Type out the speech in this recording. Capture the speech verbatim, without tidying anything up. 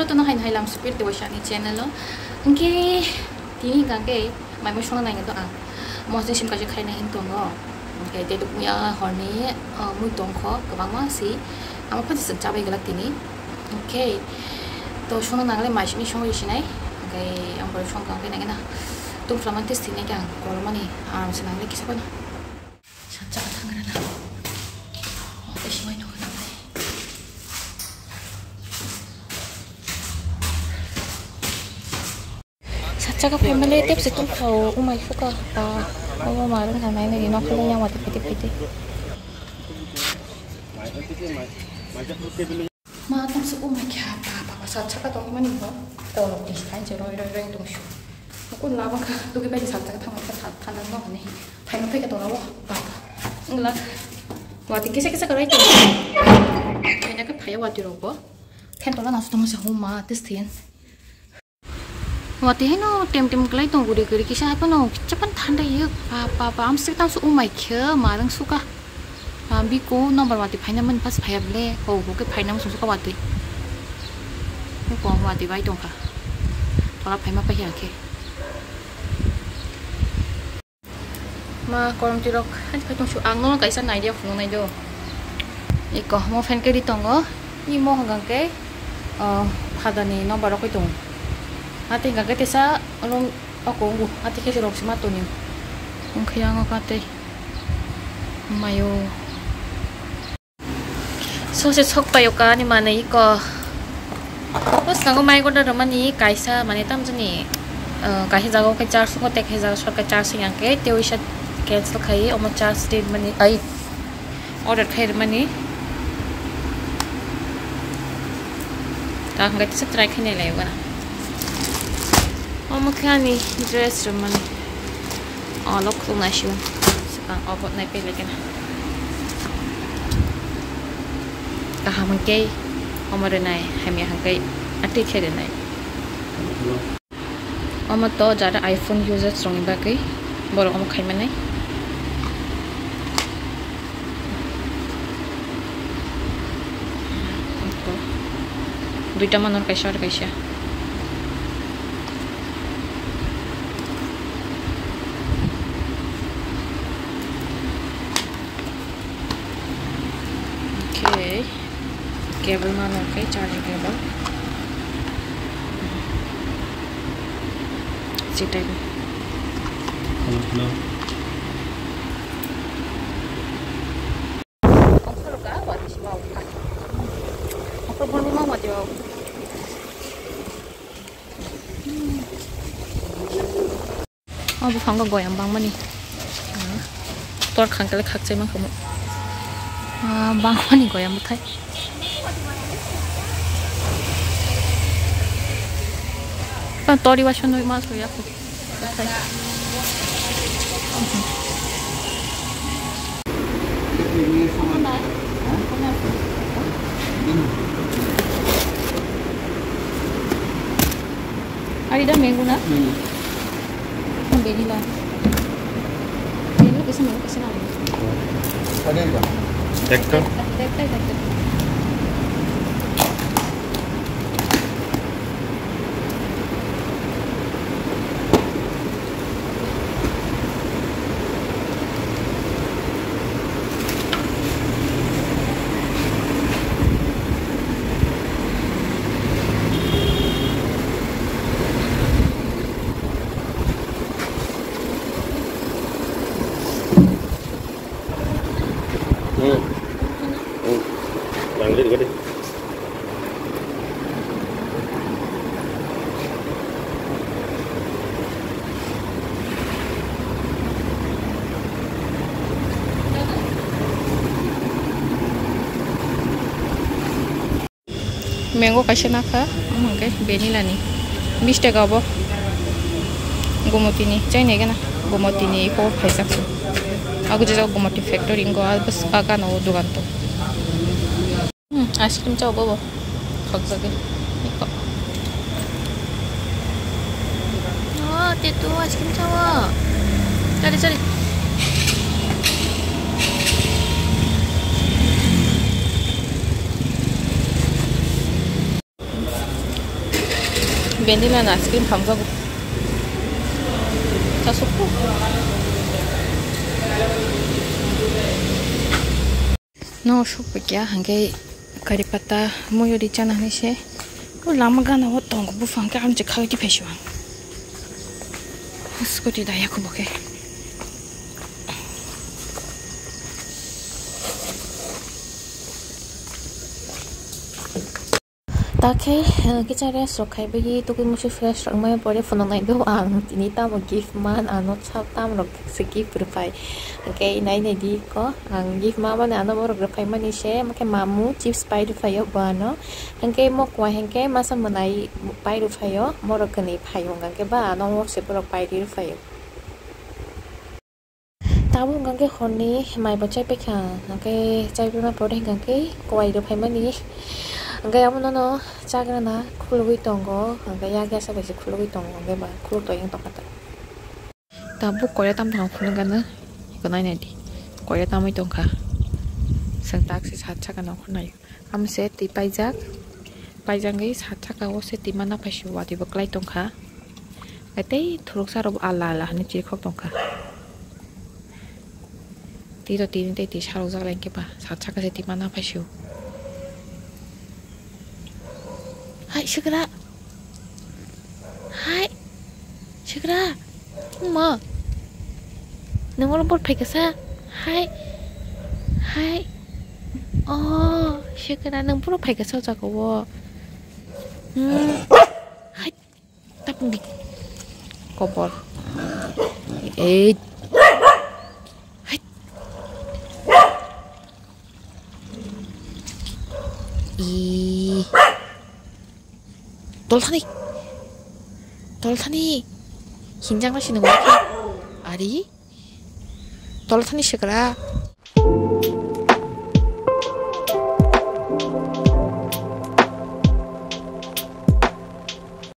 Jotono hai hai lam sipir tei waisa ani channel o. Hwnkhe tini hwnkha khe mai mui songna naina do ang. Mosni sim kaisa khaina hin tongo. Hwnkhe tei dukmuya horni, ah, mui tongkho kwbangma si. Amo phano se chabai glak tini. Hwnkhe to songna nangle mai sini songwi sinai. Hwnkhe ang bo songkha hwnkhe naina. Tum flamante sinai khe ang kolmani aram se nangle kisa phano. Sacha ka thangrana. Oke, singoi no kana. Sacha ka family tep se tum khao, umai suka pa. Omo marang hanai ni no khale yang wati piti piti. Ma tong se umai kha pa pa pa sacha ka tong mani ho. Tong no tis kain se roi roi roi tong shu. Kun laba ka tu ki bai sacha ka thang ka tha tha no ni. Thai no phe ka tong wo pa pa. Ngla. Wati kisa kisa ka rai tong. Thai na ka phai wati ro bo. Then to la na su tong se ho ma tis thin. Wati hai no tem tem klai tong guri guri kisa hai phano kicha pan thanda ye pa pa pa am sik tam su umai khe ma rang suka. Ah, biko number wati phaina man pas phaya ble ho ho ke phaina man suka wati. Ko wati bai tong kha. Thola phaima pa hiya khe. Ma korom tirok hai phai tong su ang no kaisa idea phunuk nai do. Iko mo fan ke ri tongo. Ni mo hwnkha khe, ah, phadani number rok kai tongo. Hati hwnkha khe tesa room oko ungu. Hati khe rok sima toni. Wngkhe yango kate mayo. Sose sok payo ka ni manwi iko. Bwskango mai order rwmani kaisa, mane, tamjani, ah, kaisa jaga o khe charge tongo, tei kaisa jaga o sor khe charge ya khe, tei waisa cancel khai omo charge tei mani, ai, order khai rwmani. Ta hwnkhe tisa try khai nai lai o gana. Omo khe ani dress rwmani. O lok khuluk nai sio. Swkang o bot nai pele kena. Kaham hwnkhe omo rwnai, hamya hwnkhe atwi khe rwnai. Omo to jara iPhone users rokni bagwi borok omo khai mannai. Duita manor kaisa, aro kaisa. Okay, cable mano, okay, charging cable. Sitai. Hello, hello. O buphango goyam bangmani. Tor khangkele khakchai mankhamu. Ah, bangmani goyam bwthai. Tang tori waisa nui ma soya khu. Ari da mango na? Mango. Vanilla. Vanilla kaisa mango kaisa na. Ekta. Ekta, ekta, ekta. Hmm. Hmm. Nang lihat gede. Mango kaisa nakha, omo hwnkhe vanilla ni. Bish taka obo. Gomoti ni, chainai gana. Gomoti ni iko phaijak. Ago jajak Gomoti factory, ingo a bwswk a gana o dogan to. Hmm, ice cream cha obo bo. Khakjagwi. Iko. Oh, te tu ice cream chawa. Chari, chari. Candyman ice cream phamjago. Chasukgo. No sukpikya hwnkhe kari pata muiyo ri chana hwnwi se. O lama gana o tongo buphang khe ang je khagwi phaisu ang. Scooty da yakho bo khe. Ta khe, eh, kisa rest rok khaiwi tugui musi fresh rok wngmani pore phunuk nai do ang tini tamo gift man ano sa tam rok se gift rwphai. Hwnkhe nai nai di ko ang gift ma mani ano borok rwphai mani se hwnkhe mamu chips pai rwphai o bo ano. Hwnkhe mo kwai hwnkhe masa mwnai pai rwphai o borok kwnwi phai o hwnkhe ba ano work se borok pai rwphai o. Tabuk hwnkha khe horni mai bo chaipaikha, hwnkhe chaipaima pore hwnkha khe kwai rwphaimani, hwnkhe abono no chagrana khulugwi tongo, hwnkhe yak ya sak bai se khulugwi tongo, hwnkhe ba khuluk tong yang tongkha ta. Tabuk koya tam tong phunukgana, eko nai nai di, koya tamwi tongkha, chwng tak se sat saka nongkhor naio. Amo se twi paijak, paijak wngwi sat saka o se twi ma naphai se watwi bo kwlai tongkha. Tei thuruksa rok bo ala ala hinwi chirikhok tongkha. Twi rok tini tei twi sarokjak lai hwnkhe ba sat saka se twi ma naphai se o. Hai, swkra. Hai. Swkra. Mo. Nang oro bor phaikha sa. Hai. Hai. Oh, swkra nang boro phaikha sa o jaga o. Hmm. Hai. Tapung di. Kobor. Ei. Hai. Ih. Tol thani. Tol thani. Hinjang na sinung. Ari. Tol thani swkra.